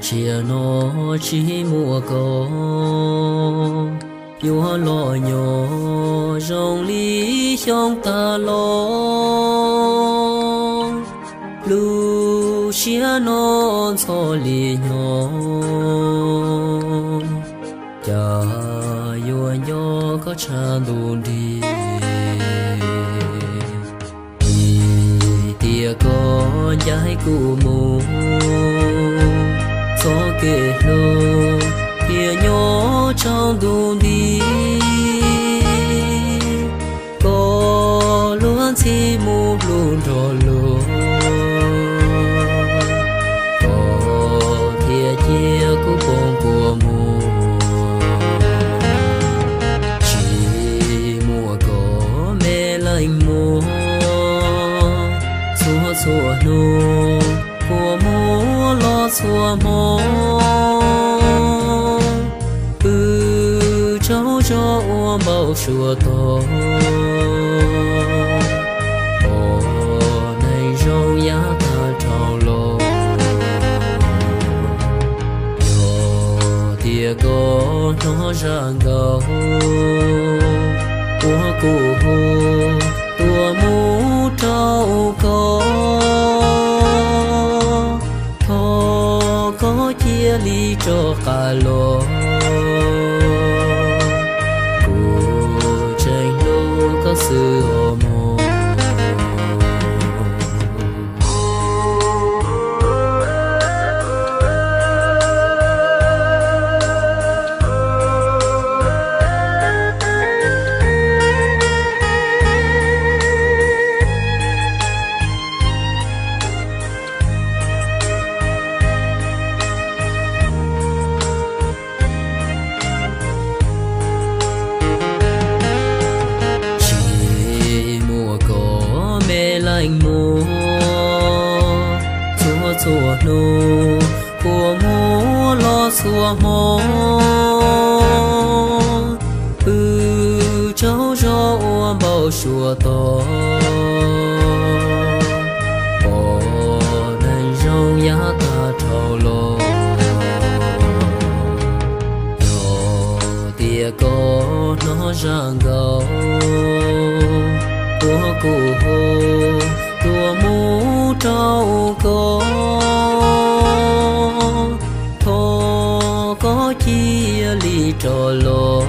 Sia no tsis muaj koj, yuav los nyob zoo li xyoo tas los. Lub siab no ntxhov li nyob, cas yuav nco koj tshaj ntuj nrig. Vim tias koj ncaim kuv mus txoj kev hlub, thiaj nyob tsaus ntuj nti. Koj luag ntxhi mus hlub nrog luag, koj thiaj cia kuv poob kua muag. Tsis muaj koj me leej muam, txhua txhua hnub kua muag los txhua hmo. Pw tsaug zog ua npaum suav tog, pom neeg zoo yav tag dhau los. Yog tias koj hnov zaj nkauj uas kuv hu tuaj mus rau koj, thov koj cia li rov qab los, kuv tseem hlub koj xwb os mog. Tsis muaj koj me leej muam, txhua txhua hnub kua muag los txhua hmo. Pw tsaug zog ua npaum suav tog, pom neeg zoo yav tag dhau los. Yog tias koj hnov zaj nkauj uas kuv hu tuaj mus rau koj, thov koj cia li rov los,